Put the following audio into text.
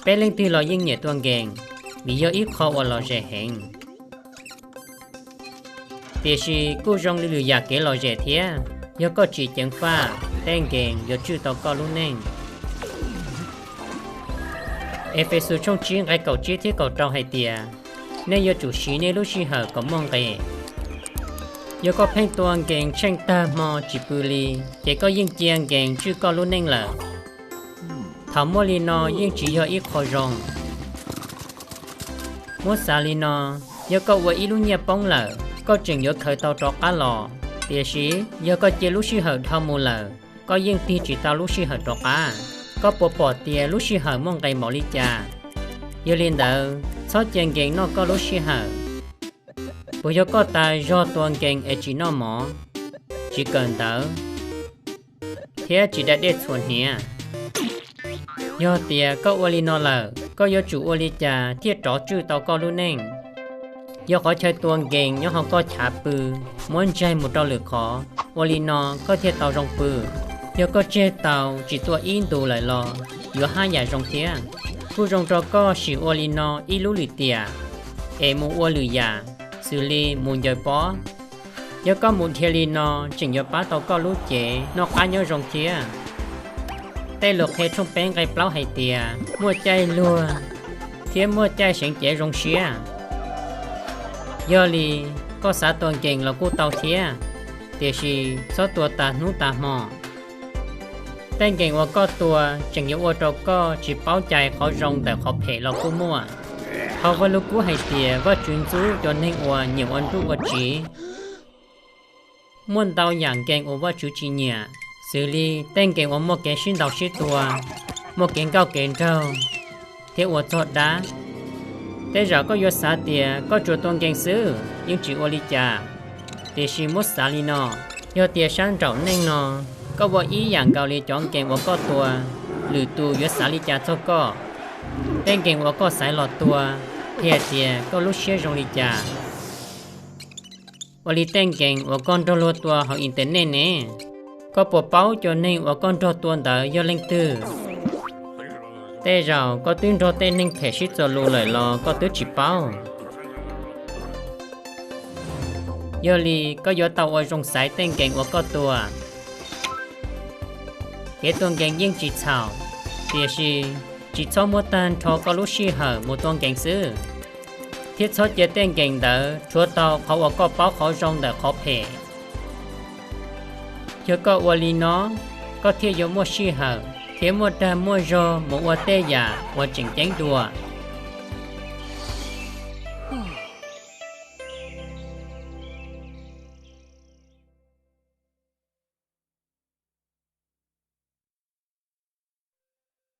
Peb leej twg los yeej nyiam tua nkees, vim yog ib qho uas lom zem heev. Tiam sis kuj zoo li lwm yam kev lom zem thiab, yog koj tsis ceev faj, tej nkees yuav tswj tau koj lub neej. Efexus tshooj tsib nqe kaum tsib thiab kaum rau hais tias, nej yuav tsum siv nej lub sij hawm kom muaj nqis. Yog koj pheej tua nkees tsheej tag hmo tsis pw li, ces koj yeej cia nkees tswj koj lub neej lawm. Thaum muaj li no yeej tsis yog ib qho zoo. Muab xav li no, yog koj ua ib lub nyiaj poob lawm, koj tseem yuav khaws tau rov qab los, tiam sis yog koj cia lub sij hawm dhau mus lawm, koj yeej tig tsis tau lub sij hawm rov qab. Koj puas pom tias lub sij hawm muaj nqis npaum li cas? Yog li ntawd, txhob cia nkees noj koj lub sij hawm. Puas yog koj tas zog tua nkees es tsis noj mov, tsis kawm ntawv, thiab tsis da dej txhuam hniav? Yog tias koj ua li no lawm, koj yuav tsum ua li cas thiaj rov tswj tau koj lub neej? Yog qhov chaw tua nkees nyob hauv koj chav pw, muab ntsaig mus rau lwm qhov, ua li no koj thiaj tau zoo pw. Yog koj tseg tau tsis tua ib ntus lawm los yuav haj yam zoo thiab. Kuj zoo rau koj sim ua li no ib lub lim tiam, es mus ua lwm yam, xws li mus ncaws pob. Yog koj mus dhia li no tseem yuav pab tau koj lub cev noj qab nyob zoo thiab. Tej lus qhia tshooj peb nqe plaub hais tias muaj caij luag thiab muaj caij seev cev zoo siab. Yog li, koj xav tua nkees los kuj tau thiab, tiam sis txhob tua tas hnub tas hmo. Tej nkees uas koj tua tseem yuav ua rau koj tsis paub cais qhov zoo ntawm qhov phem los kuj muaj. Hauv Vajluskub hais tias Vajtswv ntxub cov neeg uas nyiam ua nruj ua tsiv. Muaj ntau yam nkees uas Vajtswv tsis nyiam, xws li tej nkees uas muaj kev sib ntaus sib tua, muaj kev nkauj kev nraug, thiab ua txog dab. Tej zaum koj yuav xav tias koj tsuas tua nkees xwb yeej tsis ua li cas, tiam sis muab xav li no, yog tias sab nraum neej no koj ua ib yam nkaus li cov nkees uas koj tua, lwm tus yuav xav li cas txog koj? Tej nkees uas koj xaiv los tua qhia tias koj lub siab zoo li cas? Ua li tej nkees uas koj nrog luag tua hauv internet ne, koj puas paub cov neeg uas koj nrog tua ntawd yog leej twg? Tej zaum koj twb nrog tej neeg phem sib txuas lus lawm los koj twb tsis paub. Yog li koj yuav tau ua zoo xaiv tej nkees uas koj tua. Kev tua nkees yeej tsis txhaum, tiam sis tsis txhob muab tag nrho koj lub sij hawm mus tua nkees xwb, thiab txhob cia tej nkees ntawd rhuav tau qhov uas koj paub qhov zoo ntawm qhov phem. Yog koj ua li no, koj thiaj yuav muaj sij hawm thiab muaj dag muaj zog mus ua tej yam uas tseem ceeb dua.